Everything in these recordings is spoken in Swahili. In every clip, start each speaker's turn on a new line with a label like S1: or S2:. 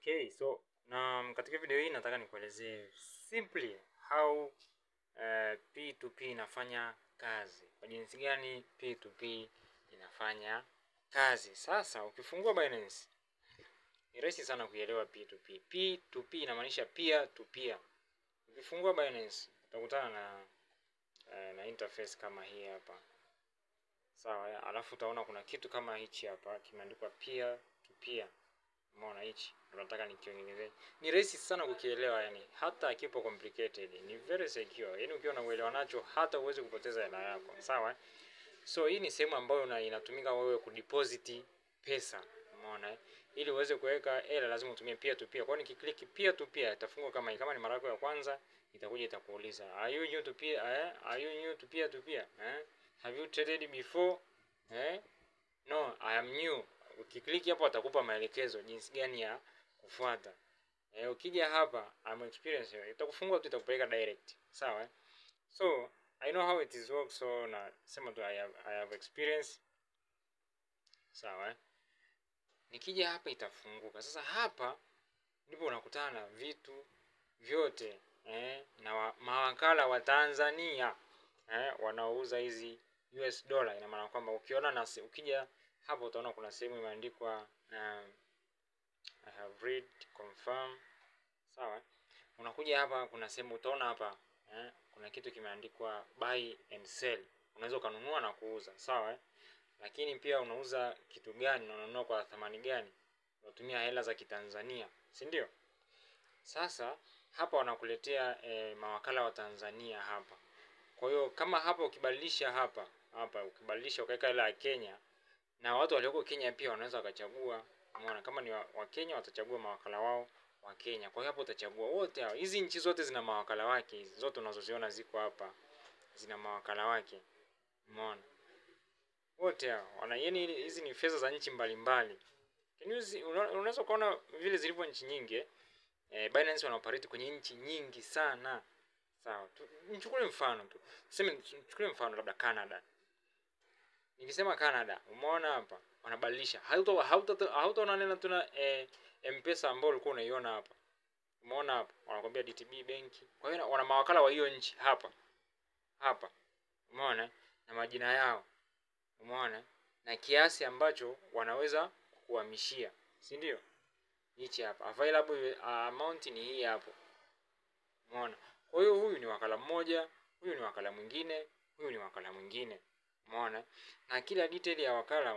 S1: Okay, so na katika video hii nataka nikuelezee simply how P2P inafanya kazi. Kwa jinsi gani P2P inafanya kazi. Sasa ukifungua Binance ni rahisi sana kuielewa P2P. P2P inamaanisha peer to peer. Ukifungua Binance utakutana na interface kama hii hapa. Sawa, alafu utaona kuna kitu kama hichi hapa kimeandikwa peer to peer. Umeona hichi? Nataka nikiongezee. Ni rahisi sana kukielewa, yani hata kipo complicated, ni very secure. Yani ukiwa na uelewa nacho hata uweze kupoteza hela yako. Sawa? So hii ni sehemu ambayo inatumika wewe kudeposit pesa. Umeona? Ili uweze kuweka hela lazima utumie peer to peer. Kwa hiyo nikiklik peer to peer itafungua kama hii. Kama ni mara yako ya kwanza itakuja itakuuliza, are you new to peer? Are you new to peer to peer? Have you traded before? No, I am new. Ukiklik hapo atakupa maelekezo jinsi gani ya kufuata. Ukija hapa I'm experienced, itakufungua tu, itakupeleka direct. Sawa? So I know how it is work, so na sema tu I have experience. Sawa? Nikija hapa itafunguka. Sasa hapa ndipo unakutana na vitu vyote na mawakala wa Tanzania wanaouza hizi US dollar. Ina maana kwamba ukiona na ukija hapo utaona kuna sehemu imeandikwa I have read confirm. Sawa? Unakuja hapa kuna sehemu utaona hapa kuna kitu kimeandikwa buy and sell. Unaweza kununua na kuuza. Sawa? Lakini pia unauza kitu gani na unanunua kwa thamani gani? Unatumia hela za Kitanzania, si ndio? Sasa hapa wanakuletea mawakala wa Tanzania hapa. Kwa hiyo kama hapa ukibadilisha hapa ukibadilisha ukaweka hela ya Kenya, na watu walioko Kenya pia wanaweza wakachagua. Umeona, kama ni wa Kenya watachagua mawakala wao wa Kenya. Kwa hiyo hapo utachagua wote hao. Hizi nchi zote zina mawakala wake. Hizi zote unazoziona ziko hapa zina mawakala wake. Umeona? Wote hao. Wana yani hizi ni fedha za nchi mbalimbali. Unaweza kuona vile zilivyo nchi nyingi. Binance wana operate kwenye nchi nyingi sana. Sawa. Nichukulie mfano tu. Tuseme nichukulie mfano labda Canada. Nikisema Canada, umeona hapa wanabadilisha. Hautaona neno tuna M-Pesa ambayo ulikuwa unaiona hapa. Umeona hapa wanakuambia DTB benki. Kwa hiyo wana mawakala wa hiyo nchi hapa. Hapa. Umeona? Na majina yao. Umeona? Na kiasi ambacho wanaweza kuhamishia. Si ndio? Hichi hapa. Available amount ni hii hapo. Umeona? Kwa hiyo huyu ni wakala mmoja, huyu ni wakala mwingine, huyu ni wakala mwingine. Umeona? Na kila detail ya wakala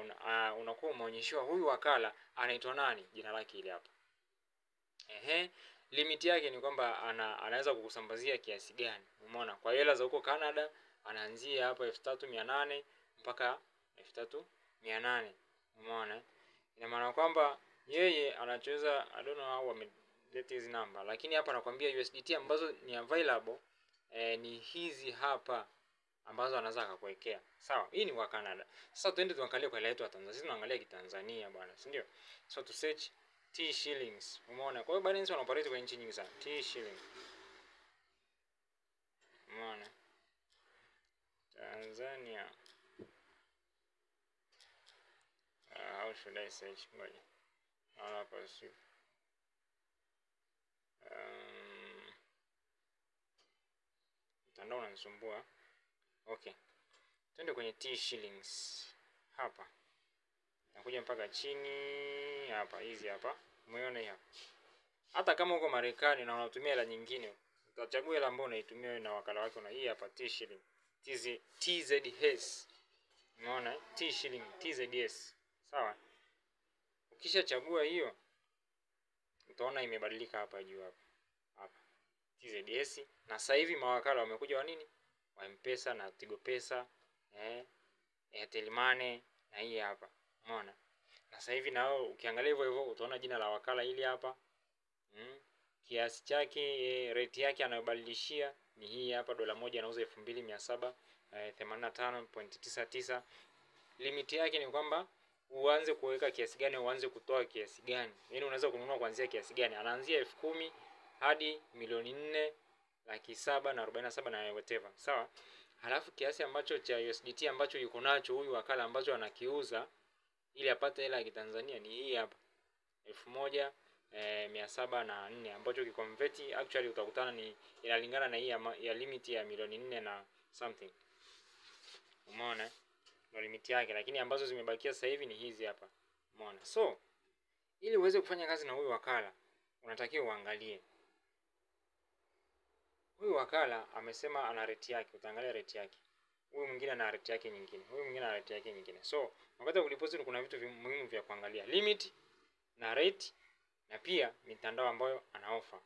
S1: unakuwa umeonyeshwa huyu wakala anaitwa nani, jina lake ile hapa. Limit yake ni kwamba anaweza kukusambazia kiasi gani. Umeona? Kwa hela za huko Canada anaanzia hapa 3800 mpaka 3800. Umeona? Ina maana kwamba yeye anachoweza, I don't know how ameleta hizi namba, lakini hapa anakuambia USDT ambazo ni available ni hizi hapa ambazo anaweza akakuwekea. Sawa, hii ni kwa Canada. Sasa tuende tuangalie kwa hela yetu ya Tanzania. Sisi tunaangalia kitanzania bwana, si ndio? So to search T shillings. Umeona? Kwa hiyo Binance wana operate kwa nchi nyingi sana. T shilling. Umeona? Tanzania. How should I search? Ngoja. Hapa si. Mtandao unanisumbua. Okay. Twende kwenye T shillings. Hapa. Nakuja mpaka chini hapa, hizi hapa. Umeona hii hapa. Hata kama uko Marekani na unatumia hela nyingine, utachagua hela ambayo unaitumia wewe na wakala wako, na hii hapa T shilling. TZS. Umeona? T shilling TZS. Sawa? Ukishachagua hiyo utaona imebadilika hapa juu hapa. Hapa. TZS. Na sasa hivi mawakala wamekuja wa nini? Wa M-Pesa na Tigo Pesa, Airtel Money na hii hapa. Umeona? Na sasa hivi nao ukiangalia hivyo hivyo utaona jina la wakala hili hapa. Kiasi chake, rate yake anayobadilishia ni hii hapa, dola moja anauza 2785.99. Limit yake ni kwamba uanze kuweka kiasi gani, uanze kutoa kiasi gani. Yaani unaweza kununua kuanzia kiasi gani. Anaanzia 10,000 hadi 4,747,000 na whatever. Sawa? Halafu kiasi ambacho cha USDT ambacho yuko nacho huyu wakala ambacho anakiuza ili apate hela ya Kitanzania ni hii hapa. 1000 704, ambacho ukiconvert actually utakutana ni inalingana na hii ya limit ya milioni 4 na something. Umeona? Ndio limit yake, lakini ambazo zimebakia sasa hivi ni hizi hapa. Umeona? So ili uweze kufanya kazi na huyu wakala unatakiwa uangalie. Huyu wakala amesema ana rate yake, utaangalia rate yake. Huyu mwingine ana rate yake nyingine, huyu mwingine ana rate yake nyingine. So wakati wa kudeposit kuna vitu muhimu vya kuangalia: limit na rate, na pia mitandao ambayo ana offer.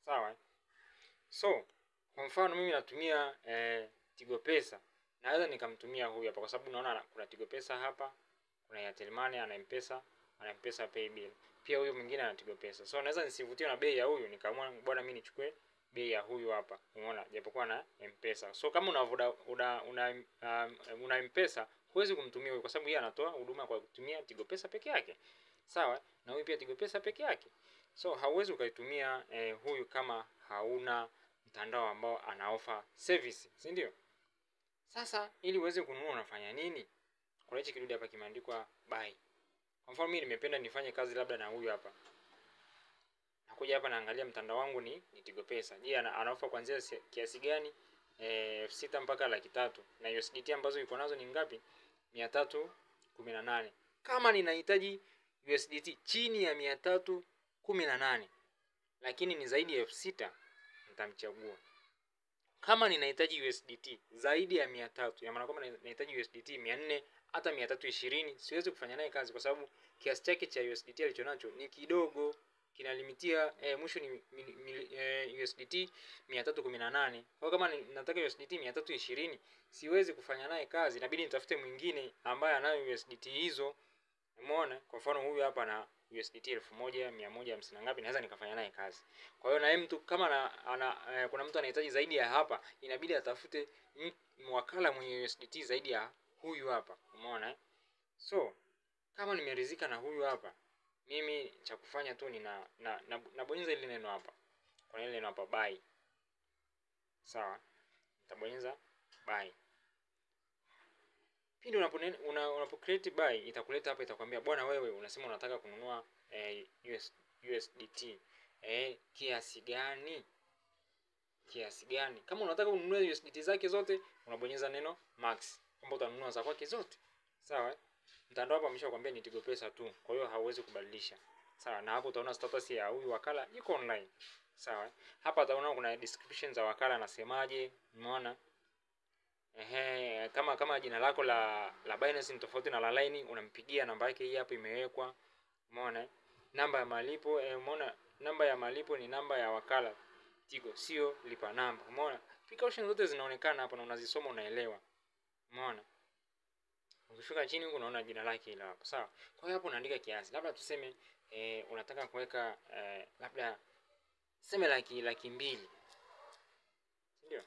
S1: Sawa? So kwa mfano mimi natumia Tigo Pesa, naweza nikamtumia huyu hapa kwa sababu naona kuna Tigo Pesa hapa, kuna Airtel Money, ana M-Pesa, ana M-Pesa Paybill. Pia huyu mwingine ana Tigo Pesa. So naweza nisivutiwe na bei ya huyu nikaamua bwana mimi nichukue bei ya huyu hapa. Umeona, japokuwa na M-Pesa. So kama una M-Pesa huwezi kumtumia huyu kwa sababu yeye anatoa huduma kwa kutumia Tigo Pesa peke yake. Sawa? Na huyu pia Tigo Pesa peke yake. So hauwezi ukaitumia huyu kama hauna mtandao ambao ana offer service, si ndio? Sasa ili uweze kununua unafanya nini? Kuna hichi kidude hapa kimeandikwa buy. Kwa mfano mimi nimependa nifanye kazi labda na huyu hapa. Nakuja hapa naangalia mtandao wangu ni Tigo Pesa. Je, ana offer kuanzia kiasi gani? 6,000 mpaka 300,000. Na USDT ambazo yuko nazo ni ngapi? 318. Kama ninahitaji USDT chini ya 318 lakini ni zaidi ya 6,000, nitamchagua. Kama ninahitaji USDT zaidi ya 300, ya maana kwamba ninahitaji USDT 400 hata 320, siwezi kufanya naye kazi kwa sababu kiasi chake cha USDT alichonacho ni kidogo, kinalimitia mwisho ni USDT 318. Kwa kama nataka USDT 320, siwezi kufanya naye kazi, inabidi nitafute mwingine ambaye anayo USDT hizo. Umeona? Kwa mfano huyu hapa na USDT 1150 na ngapi, naweza nikafanya naye kazi. Kwa hiyo na mtu kama kuna mtu anahitaji zaidi ya hapa, inabidi atafute mwakala mwenye USDT zaidi ya huyu hapa. Umeona? So kama nimeridhika na huyu hapa, mimi cha kufanya tu ni nabonyeza ile neno hapa. Kuna ile neno hapa buy. Sawa? Nitabonyeza buy. Pindi unapo create buy itakuleta hapa, itakwambia bwana wewe unasema unataka kununua USDT kiasi gani? Kiasi gani? Kama unataka kununua USDT zake zote unabonyeza neno max, kwamba utanunua za kwake zote. Sawa? Mtandao hapa ameshakwambia ni Tigo Pesa tu, kwa hiyo hauwezi kubadilisha. Sawa? Na hapo utaona status ya huyu wakala iko online. Sawa? Hapa utaona kuna description za wakala anasemaje, umeona? Ehe, kama jina lako la Binance ni tofauti na la Line, unampigia namba yake hii hapo imewekwa. Umeona? Namba ya malipo, umeona namba ya malipo ni namba ya wakala Tigo, sio lipa namba. Umeona? Precautions zote zinaonekana hapo na unazisoma unaelewa. Umeona? Ukishuka chini huko unaona jina lake hilo hapo. Sawa? Kwa hiyo hapo unaandika kiasi. Labda tuseme unataka kuweka labda sema 200,000. Ndio?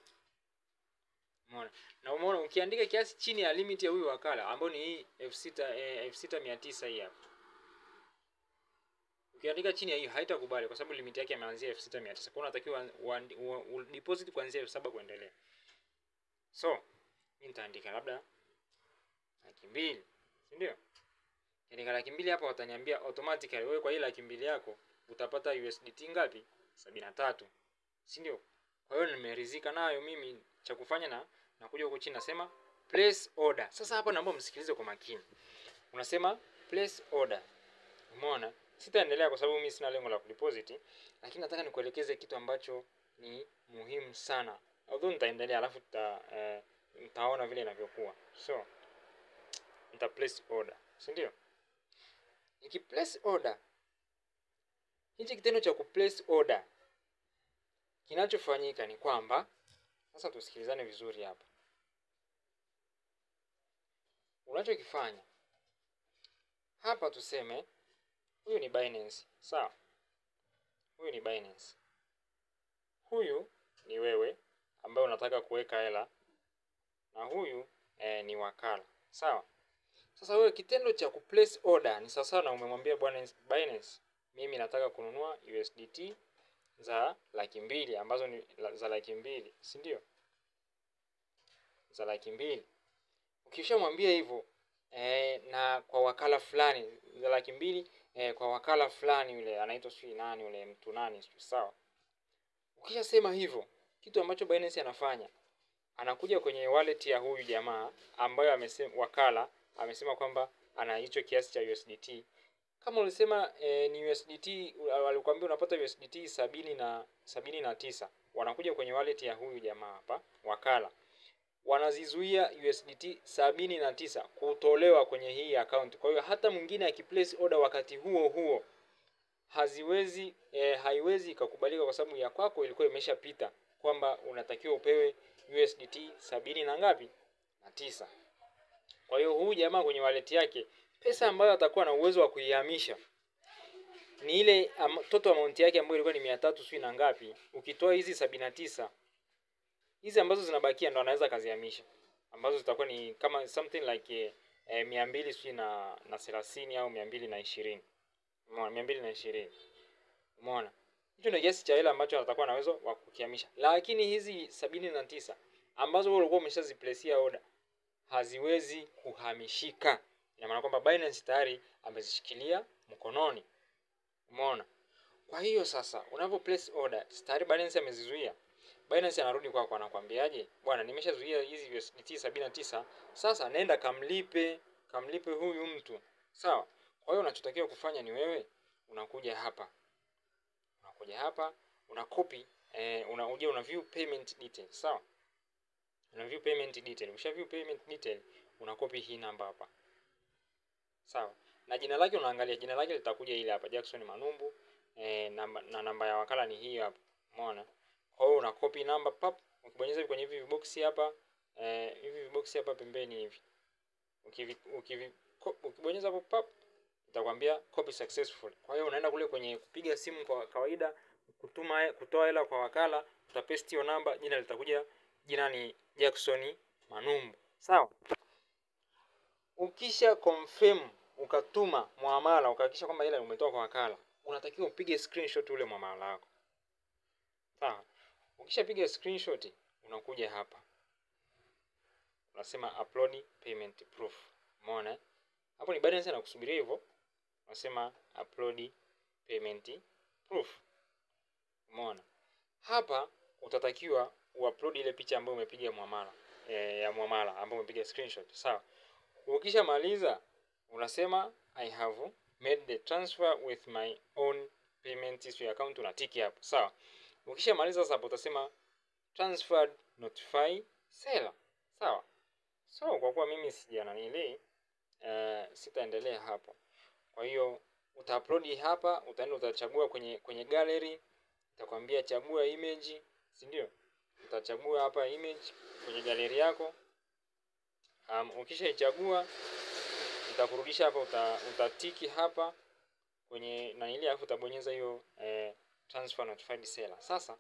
S1: Umeona? Na umeona ukiandika kiasi chini ya limit ya huyu wakala ambayo ni hii 6,900 hii hapa. Ukiandika chini ya hiyo haitakubali kwa sababu limit yake imeanzia 6,900. Kwa hiyo unatakiwa deposit kuanzia 7,000 kuendelea. So, mimi nitaandika labda 200,000, si ndio? Nikiandika 200,000 hapa wataniambia automatically wewe kwa hii 200,000 yako utapata USDT ngapi? 73. Si ndio? Kwa hiyo nimeridhika nayo mimi, cha kufanya na kuja huko chini nasema place order. Sasa hapa naomba msikilize kwa makini. Unasema place order. Umeona? Sitaendelea kwa sababu mimi sina lengo la kudeposit, lakini nataka nikuelekeze kitu ambacho ni muhimu sana. Although nitaendelea alafu nitaona vile inavyokuwa. So nita place order, si ndio? Niki place order, hichi kitendo cha ku place order kinachofanyika ni kwamba, sasa tusikilizane vizuri hapa. Unachokifanya hapa, tuseme huyu ni Binance, sawa? Huyu ni Binance. Huyu ni wewe ambaye unataka kuweka hela, na huyu ni wakala, sawa? Sasa wewe kitendo cha ku place order ni sawa na umemwambia bwana Binance, mimi nataka kununua USDT za 200,000 ambazo ni za 200,000, si ndio? Za 200,000. Ukishamwambia hivyo na kwa wakala fulani za 200,000 kwa wakala fulani yule anaitwa sijui nani yule mtu nani sijui, sawa. Ukishasema hivyo, kitu ambacho Binance anafanya, anakuja kwenye wallet ya huyu jamaa ambayo amesema wakala amesema kwamba ana hicho kiasi cha USDT. Kama ulisema ni USDT, walikwambia unapata USDT 79, wanakuja kwenye wallet ya huyu jamaa hapa wakala, wanazizuia USDT 79 kutolewa kwenye hii account. Kwa hiyo hata mwingine akiplace order wakati huo huo haziwezi haiwezi ikakubalika, kwa sababu ya kwako ilikuwa imeshapita kwamba unatakiwa upewe USDT 70 na ngapi? Na 9. Kwa hiyo huyu jamaa kwenye wallet yake pesa ambayo atakuwa na uwezo wa kuihamisha ni ile total amount yake ambayo ilikuwa ni 300 sijui na ngapi. Ukitoa hizi 79, hizi ambazo zinabakia ndo anaweza kazihamisha, ambazo zitakuwa ni kama something like 200 sijui na 30 au 220. Umeona, 220. Umeona? Hicho ndio kiasi cha hela ambacho atakuwa na uwezo wa kukihamisha. Lakini hizi 79 ambazo wewe ulikuwa umeshaziplacia order haziwezi kuhamishika. Ina maana kwamba Binance tayari amezishikilia mkononi. Umeona? Kwa hiyo sasa unapo place order, tayari Binance amezizuia. Binance anarudi kwako anakuambiaje? Bwana, nimeshazuia hizi USDT 79, sasa nenda kamlipe huyu mtu. Sawa? Kwa hiyo unachotakiwa kufanya ni wewe unakuja hapa. Unakuja hapa, una copy, unakuja una view payment detail, sawa? Una view payment detail. Ukisha view payment detail, una copy hii namba hapa. Sawa? Na jina lake unaangalia, jina lake litakuja ile hapa, Jackson Manumbu, na namba ya wakala ni hii hapa. Umeona? Kwa hiyo una copy namba pap, ukibonyeza hivi kwenye hivi vibox hapa, hivi vibox hapa pembeni hivi. Ukibonyeza hapo pap, itakwambia copy successful. Kwa hiyo unaenda kule kwenye kupiga simu kwa kawaida, kutuma kutoa hela kwa wakala, utapaste hiyo namba, jina litakuja, jina ni Jackson Manumbu. Sawa? Ukisha confirm ukatuma muamala, ukahakikisha kwamba hela umetoa kwa wakala, unatakiwa upige screenshot ule muamala wako. Sawa? Ukishapiga screenshot, unakuja hapa. Unasema upload payment proof. Umeona? Hapo ni Binance anakusubiria hivyo. Unasema upload payment proof. Umeona? Hapa utatakiwa uupload ile picha ambayo umepiga muamala, ya muamala ambayo umepiga screenshot. Sawa? Ukishamaliza unasema I have made the transfer with my own payment history account, unatiki hapo. Sawa? Ukishamaliza sasa hapo utasema transferred notify seller. Sawa? So kwa kuwa mimi sijananili, sitaendelea hapo. Kwa hiyo utaupload hapa, utaenda utachagua kwenye gallery, itakwambia chagua image, si ndio? Utachagua hapa image kwenye gallery yako. Ukishaichagua itakurudisha hapa, utatiki hapa kwenye na ile, alafu utabonyeza hiyo transfer notified seller. Sasa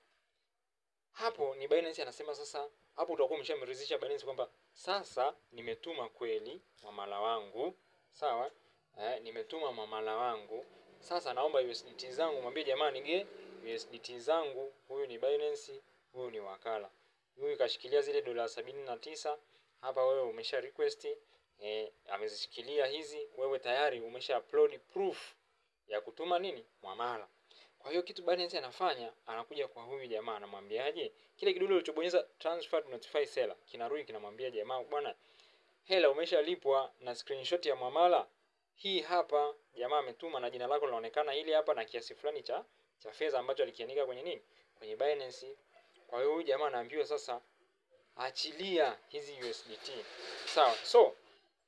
S1: hapo ni Binance anasema sasa hapo utakuwa umeshamridhisha Binance kwamba sasa nimetuma kweli muamala wangu. Sawa? Nimetuma muamala wangu. Sasa naomba USDT zangu, mwambie jamani nige USDT zangu, huyu ni Binance, huyu ni wakala. Huyu kashikilia zile dola 79, hapa wewe umesha request, amezishikilia hizi, wewe tayari umesha upload proof ya kutuma nini? Muamala. Kwa hiyo kitu Binance anafanya, anakuja kwa huyu jamaa anamwambiaje? Kile kidude ulichobonyeza transfer notify seller kinarudi kinamwambia jamaa, bwana, hela umeshalipwa na screenshot ya muamala hii hapa, jamaa ametuma na jina lako linaonekana hili hapa na kiasi fulani cha fedha ambacho alikiandika kwenye nini? Kwenye Binance. Kwa hiyo huyu jamaa anaambiwa sasa achilia hizi USDT. Sawa. So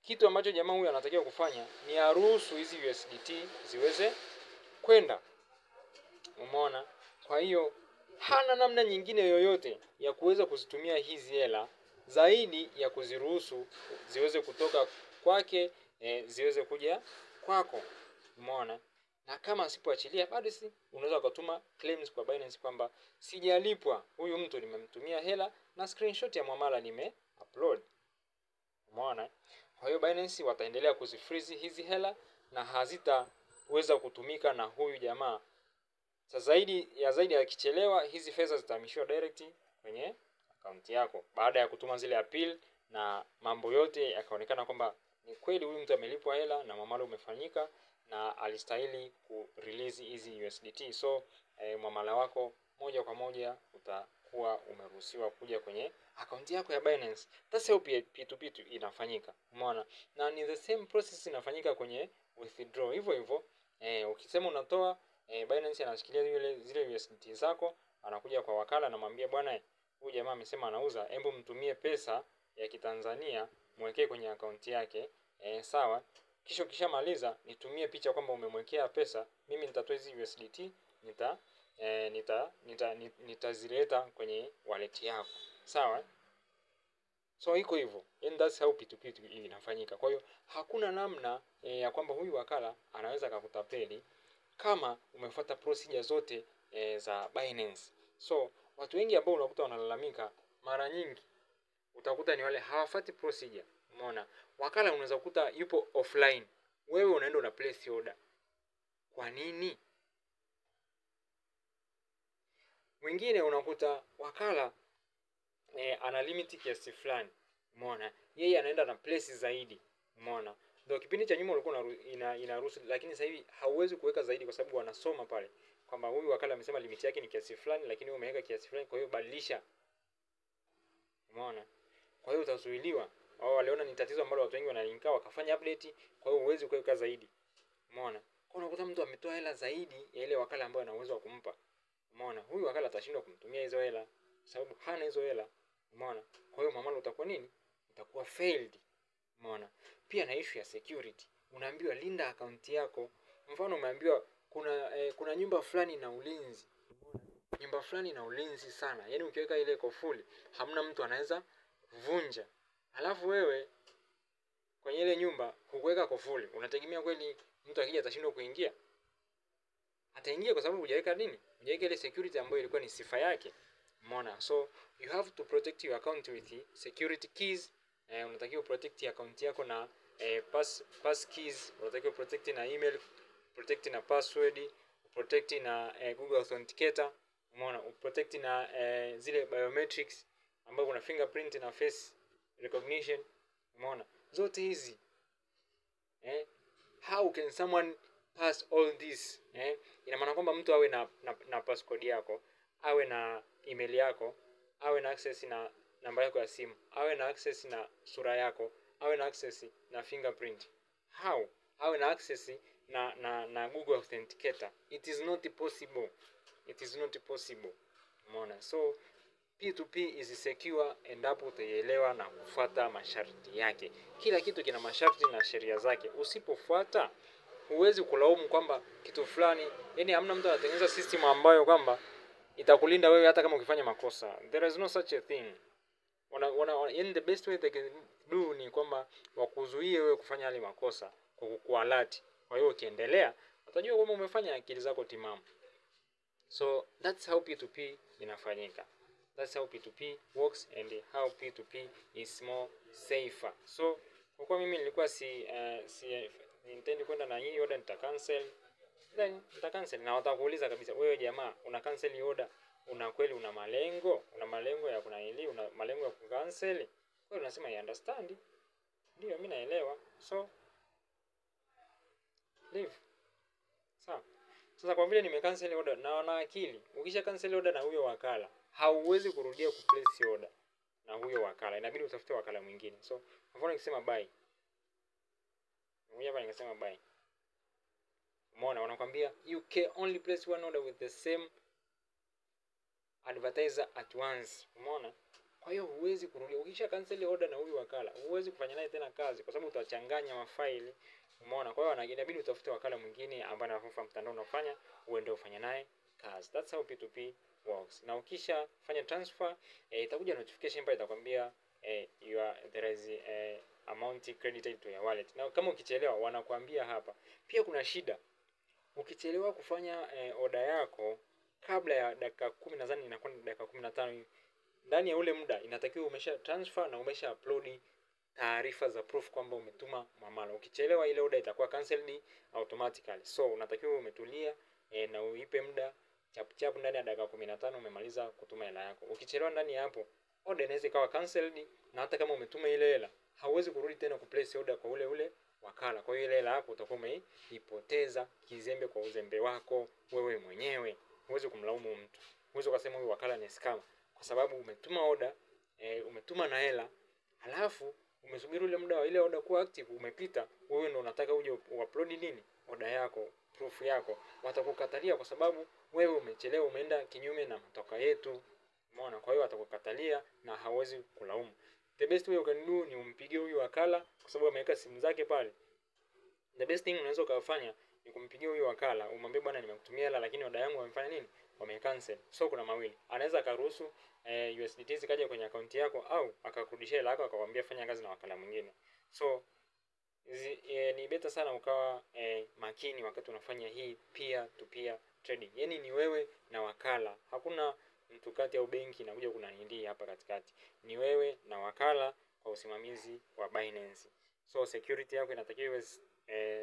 S1: kitu ambacho jamaa huyu anatakiwa kufanya ni aruhusu hizi USDT ziweze kwenda. Umeona? Kwa hiyo hana namna nyingine yoyote ya kuweza kuzitumia hizi hela zaidi ya kuziruhusu ziweze kutoka kwake, ziweze kuja kwako. Umeona? Na kama asipoachilia bado si unaweza ukatuma claims kwa Binance kwamba sijalipwa, huyu mtu nimemtumia hela na screenshot ya muamala nime upload. Umeona? Kwa hiyo Binance wataendelea kuzifreeze hizi hela na hazitaweza kutumika na huyu jamaa. Sasa zaidi akichelewa hizi fedha zitahamishiwa direct kwenye akaunti yako baada ya kutuma zile appeal na mambo yote yakaonekana kwamba ni kweli huyu mtu amelipwa hela na muamala umefanyika. na alistahili ku release hizi USDT. So muamala wako moja kwa moja utakuwa umeruhusiwa kuja kwenye akaunti yako ya Binance. That's how P2P inafanyika. Umeona? Na ni the same process inafanyika kwenye withdraw. Hivyo hivyo, ukisema unatoa, Binance anashikilia zile USDT zako, anakuja kwa wakala anamwambia bwana, huyu jamaa amesema anauza, hebu mtumie pesa ya Kitanzania mwekee kwenye akaunti yake. Sawa. Kisha ukishamaliza nitumie picha kwamba umemwekea pesa, mimi nitatoa hizi USDT, nitazileta kwenye wallet yako. Sawa? So iko hivyo. And that's how P2P inafanyika. Kwa hiyo hakuna namna ya kwamba huyu wakala anaweza akakutapeli kama umefuata procedure zote za Binance. So watu wengi ambao unakuta wanalalamika mara nyingi utakuta ni wale hawafuati procedure. Umeona? Wakala unaweza kukuta yupo offline, wewe unaenda una place order. Kwa nini? Mwingine unakuta wakala ana limit kiasi fulani. Umeona? Yeye anaenda na place zaidi. Umeona? Ndio kipindi cha nyuma ulikuwa inaruhusu, lakini sasa hivi hauwezi kuweka zaidi kwa sababu wanasoma pale kwamba huyu wakala amesema limit yake ni kiasi fulani, lakini wewe umeweka kiasi fulani, kwa hiyo badilisha. Umeona? Kwa hiyo utazuiliwa. Wao waliona ni tatizo ambalo watu wengi wanalinka wakafanya update, kwa hiyo huwezi kuweka zaidi. Umeona? Kwa unakuta mtu ametoa hela zaidi ya ile wakala ambayo ana uwezo wa kumpa. Umeona? Huyu wakala atashindwa kumtumia hizo hela sababu hana hizo hela. Umeona? Kwa hiyo muamala utakuwa nini? Utakuwa failed. Umeona? Pia na issue ya security. Unaambiwa linda akaunti yako. Mfano umeambiwa kuna nyumba fulani na ulinzi. Nyumba fulani na ulinzi sana. Yaani ukiweka ile kofuli, hamna mtu anaweza kuvunja. Alafu wewe kwenye ile nyumba hukuweka kofuli. Unategemea kweli mtu akija atashindwa kuingia? Ataingia kwa sababu hujaweka nini? Hujaweka ile security ambayo ilikuwa ni sifa yake. Umeona? So you have to protect your account with security keys. Unatakiwa protect account yako na pass keys, unatakiwa protect na email, protect na password, protect na Google Authenticator. Umeona? Protect na zile biometrics ambapo kuna fingerprint na face recognition. Umeona? Zote hizi. How can someone pass all this? Ina maana kwamba mtu awe na passcode yako, awe na email yako, awe na access na namba yako ya simu, awe na access na sura yako, awe na access na fingerprint. How? Awe na access na Google Authenticator. It is not possible. It is not possible. Umeona? So P2P is secure endapo utaielewa na kufuata masharti yake. Kila kitu kina masharti na sheria zake. Usipofuata huwezi kulaumu kwamba kitu fulani, yani hamna mtu anatengeneza system ambayo kwamba itakulinda wewe hata kama ukifanya makosa. There is no such a thing. Yani the best way they can do ni kwamba wakuzuie wewe kufanya yale makosa kwa kukualert. Kwa hiyo ukiendelea watajua kwamba umefanya akili zako timamu. So that's how P2P inafanyika. That's how P2P works and how P2P is more safer. So kwa kuwa mimi nilikuwa si intend kwenda na hii order, nita cancel. Then nita cancel na watakuuliza kabisa, wewe jamaa una cancel hii order, una kweli una malengo? Una malengo ya kuna hili, una malengo ya kucancel? Kwa hiyo unasema I understand. Ndio mimi naelewa. So leave. Sawa. Sasa kwa vile nime cancel order na wana akili, ukisha cancel order na huyo wakala, hauwezi kurudia ku place order na huyo wakala. Inabidi utafute wakala mwingine. So kwa mfano nikisema buy. Ngoja hapa nikasema buy. Umeona wanakuambia you can only place one order with the same advertiser at once. Umeona? Kwa hiyo huwezi kurudia. Ukisha cancel order na huyu wakala, huwezi kufanya naye tena kazi kwa sababu utachanganya mafaili. Umeona? Kwa hiyo inabidi utafute wakala mwingine ambaye anafahamu mtandao unafanya, uende ufanye naye kazi. That's how P2P works. Na ukisha fanya transfer, itakuja notification pale itakwambia you are there is amount credited to your wallet. Na kama ukichelewa wanakuambia hapa. Pia kuna shida. Ukichelewa kufanya order yako kabla ya dakika 10, nadhani inakuwa ni dakika 15, ndani ya ule muda inatakiwa umesha transfer na umesha upload taarifa za proof kwamba umetuma muamala. Ukichelewa ile order itakuwa cancelled automatically. So unatakiwa umetulia na uipe muda chap chap, ndani ya dakika 15 umemaliza kutuma hela yako. Ukichelewa ndani ya hapo order inaweza ikawa cancelled, na hata kama umetuma ile hela hauwezi kurudi tena ku place order kwa ule ule wakala. Kwa hiyo ile hela yako utakuwa umeipoteza kizembe kwa uzembe wako wewe mwenyewe. Huwezi kumlaumu mtu. Huwezi ukasema huyu wakala ni scam kwa sababu umetuma order, umetuma na hela, halafu umesubiri ule muda wa ile order kuwa active umepita, wewe ndio unataka uje uupload nini? Order yako, proof yako. Watakukatalia kwa sababu wewe umechelewa, umeenda kinyume na matoka yetu. Umeona? Kwa hiyo watakukatalia na hawezi kulaumu. The best way you can do ni umpigie huyu wakala kwa sababu ameweka simu zake pale. The best thing unaweza ukafanya ni kumpigia huyu wakala, umwambie bwana, nimekutumia hela lakini oda yangu wamefanya nini? Wamecancel. So kuna mawili. Anaweza akaruhusu USDT zikaja kwenye akaunti yako au akakurudishia hela yako akakwambia fanya kazi na wakala mwingine. So ni better sana ukawa makini wakati unafanya hii peer to peer trading. Yaani ni wewe na wakala. Hakuna mtu kati au benki inakuja kuna nini hapa katikati. Ni wewe na wakala kwa usimamizi wa Binance. So security yako inatakiwa iwe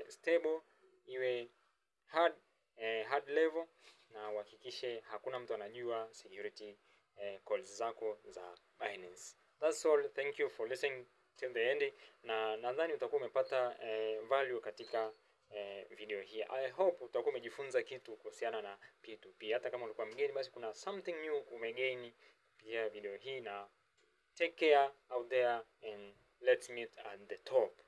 S1: stable, iwe hard level, na uhakikishe hakuna mtu anajua security calls zako za Binance. That's all. Thank you for listening till the end, na nadhani utakuwa umepata value katika video hii. I hope utakuwa umejifunza kitu kuhusiana na P2P. Hata kama ulikuwa mgeni, basi kuna something new umegain kupitia video hii, na take care out there and let's meet at the top.